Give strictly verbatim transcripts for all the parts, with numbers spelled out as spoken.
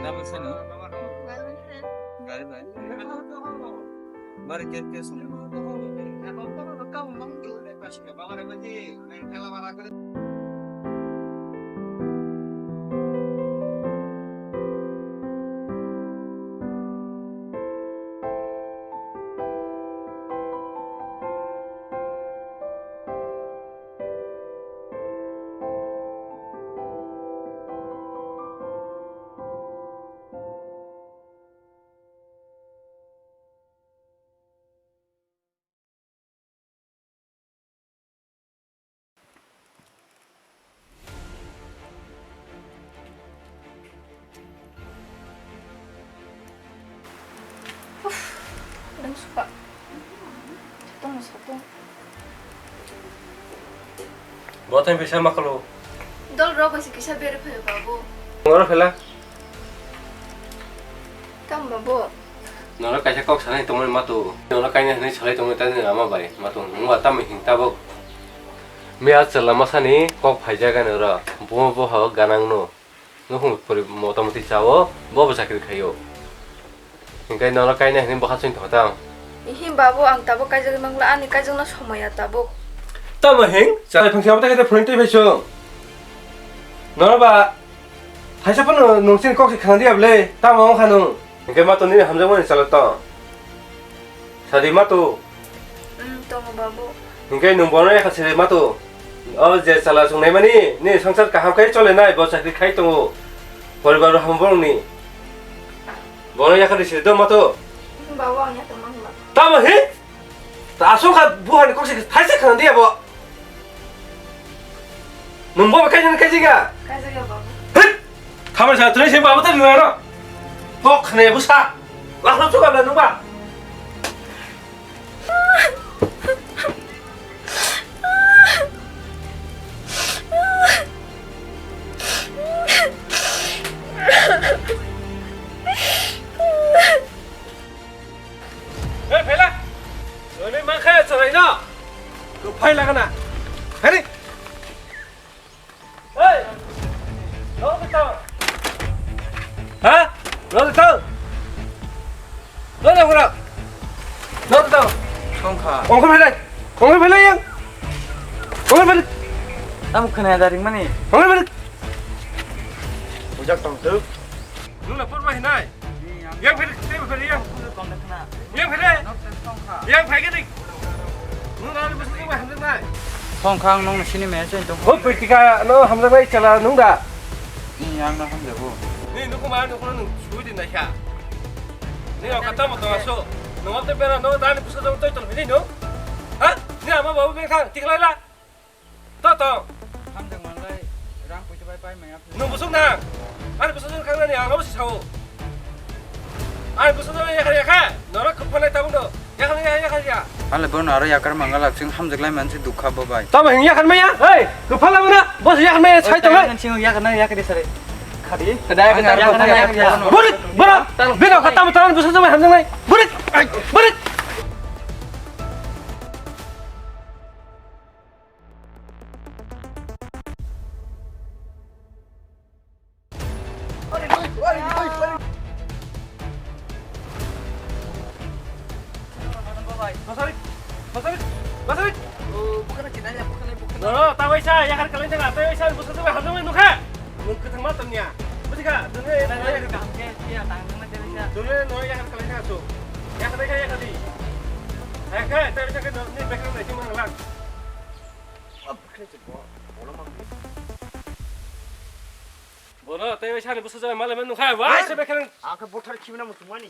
Double seno? Gari bai. Bari ket ket song. Uff, dam suka. Satong, satong. Bo thang bisa makalo. Dol rok bai se kisa bere phaio babu. Ngoro phela. Tamo babu. Nono kaisa kok sanai tongmani matu. Nono kaina hinwi salai tongmani tani lama bai matu. Nungba tamo hing tabuk. Miya chwla masani kok phaijak ani oro. Bo boha ganang no. Nukhung pori motamoti chao, bo bo chakri khaio. Hingkai nono kaina hinwi bwkha chwng thota. Ihi babu, ang tabuk kaijagwi mangla, ani kaijakna somaya tabuk. Tamo hing? Chai phangsi abo tei phone twi phaiso. Nono ba thaisa phano nung chini kok se khna diya bwle, tamo wngkha nung? Hingke mato nini hamjakmani chalo to. Sadi mato. Hmm, tongo babu. Hingke nung bono yakha siri mato. O je chala chungnai mani, ni sangsar kaham khai chole nai, bo chakri khai tongo. Poribar ham borok ni. Bono yakha siri do mato. Hmm, babu, ang yakha mangla. Tamo he? Ta asok kha buhani kok se thaisa khna diya bo. Nung bo kaisa na kaisa ga? Kaisa ga, babu. Hit! Thamar sa tuni se babu ta nung ano. Kok khne busa. Wah lo chuka na nung ba. Hei, phela! Noni mankhe chwraino. Kwphai lagana. Hei! Hei! Nodi tong. Ha? Nodi tong. Nodi tong. Nodi tong. Tongkha. Ongkha phelai. Ongkha phelai yang. Ongkha phelai. Tam khna da ringmani. Ongkha phelai. Bujak tong tu. Nung na porma hinai. Yang phai, tei phai yang. Yang phai. Yang phai ke dik. Nung na bus ni ba hamjak nai. Phong khang nung sini me chen tong. Ho, Pritika no hamjak nai chala nung da. Ni yang no hamjak bo. Ni nuku ma nuku nung sui din da kha. Ni au kata mo to aso. Nung ap te bera no da ni bus ka jam toi ton ni no. Ha? Ni ama babu beng khang tiklai la. To to. Hamjak manlai. Nwng bwswk nang? Ani bwswk jora khangnani ang abo se sao. Ani bwswk jora yakha yakha. Norok kwphalai tabuk no. Yakha yakha yakha ya. Ale bono aro yakar mangala chwng hamjak lai mansi dukha bo bai. Tamo hing yakha maya? Hey, kwphalai mana? Bos yakha maya sai tamo. Sing yakha na yakha de sare. Khadi. Khadi yakha na yakha. Bori, bora. Bino khatam tan bwswk jora hamjak lai. Bori. Bori. Masarik! Masarik! Masarik! Oh, bukan lagi nanya, bukan lagi, bukan lagi. No, no, tawaisa, yakar kalian tengah, tawaisa, bukan tuh, hamil nukha. Nukha tengah tengah. Bukan kah? Dunia, dunia. Kaham ke, iya, tang tengah dia bisa. Dunia, no, yakar kalian tengah tuh. Yakar, yakar, yakar di. Yakar, tawaisa ke, no, ni background itu mana lang? Bono tei bai sani bwsajak malai mani nukha, bai se bekheno. Ang khe bothar khibina muchungmani.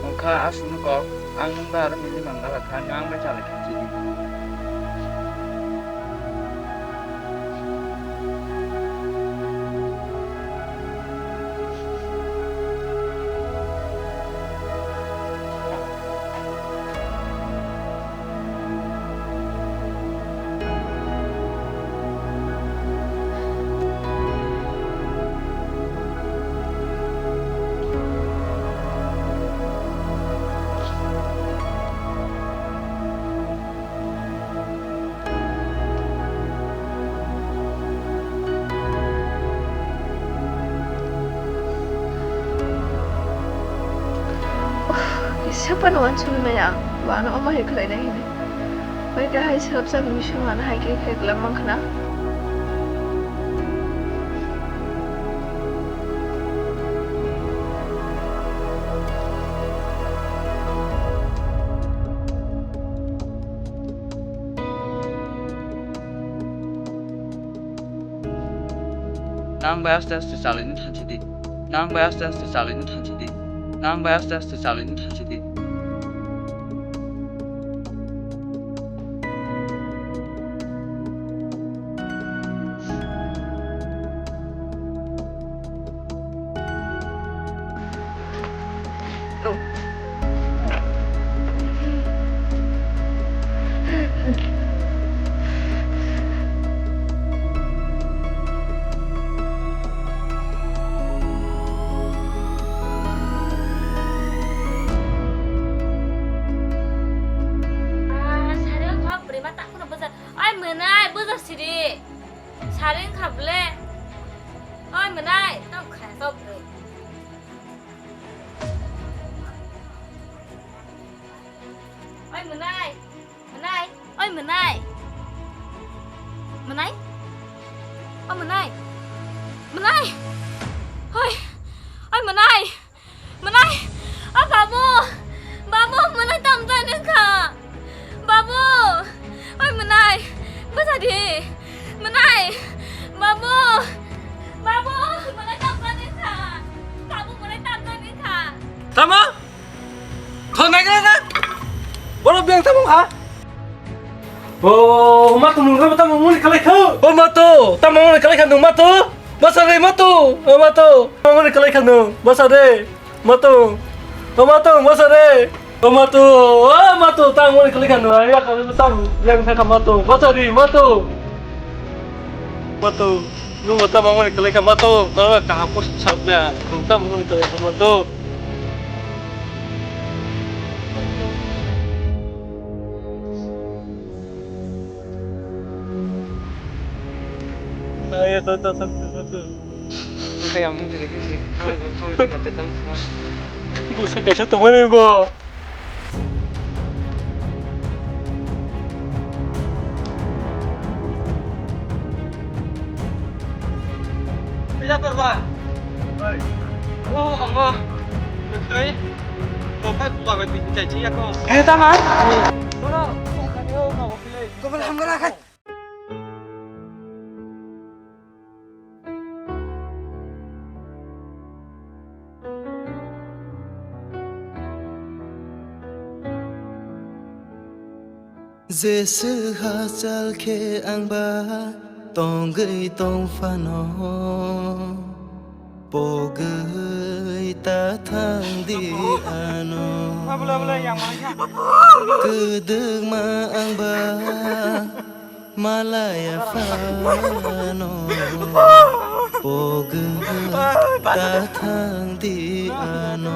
Wngkha aswkno kok, ang nwng bai aro nini mangala kha, nwng ang bai chalai kha chini. Phano uansukgwi maya, bo ano omo hai khlainai hwnwi. Bai kahai swrapsa mwising ano hai khe khe glak mankha na. Nang bai aste aste chalaini thansa di. Nang bai aste aste chalaini thansa di. Nang bai aste aste chalaini thansa di. Ah, sari wngkha bwrwi ma tak phano bwsa. Ai mwnai, bwsa siri. Sari wngkha ble. Ai mwnai, tamo khaya tok bwrwi. Oi mwnai, mwnai, oi mwnai. Mwnai? O mwnai. Mwnai. Oi. Oi mwnai. Mwnai. O babu. Babu, mwnai tam ta nengkha. Babu. Oi mwnai. Bwsa di. Mwnai. Babu. Babu, mwnai tam ta nengkha. Babu, mwnai tam ta nengkha. Tamo? Thon nai khe na? Borok beng tamo ha? O, ma to nung tamo muni kalai kha. O ma to, tamo muni kalai kha nung ma to. Bwsa de ma to, o ma to. Tamo muni kalai kha nung, bwsa de. Ma to. O ma to, bwsa de. O ma to, o ma to, tamo muni kalai kha nung. Ai ka tamo yang kha ma to. Bwsa de ma to. Ma to. Nung tamo muni kalai kha ma to. Ka ka ko sab ya. Nung tamo muni kalai kha ma to. Busa kaisa tongmani bo. Pila torba. Oi. O, amo. Oi. Topai buka bai piti chai chiya ko. Eh, tama. Ora, buka ni o, no, pila. Gobal hamgara khai. Jesu hachal khe ang ba tongwi tong phano, pogwi ta thang di ano. Kwdwkma ang ba malaya phano, pogwi ta thang di ano.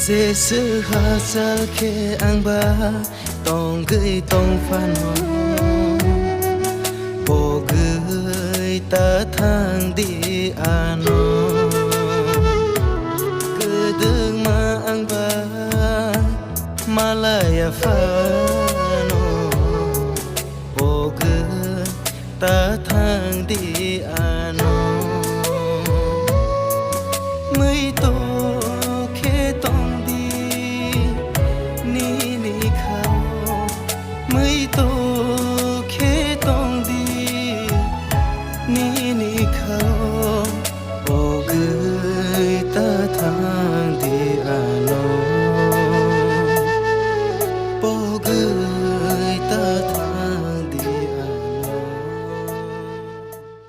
Jesu hachal khe ang ba tongwi tong phano, pogwi ta thang di ano. Kwdwkma ang ba malaya phano, pogwi ta thang di ano. Mui to khe tong di nini khao, mui to khe tong di nini khao, pogwi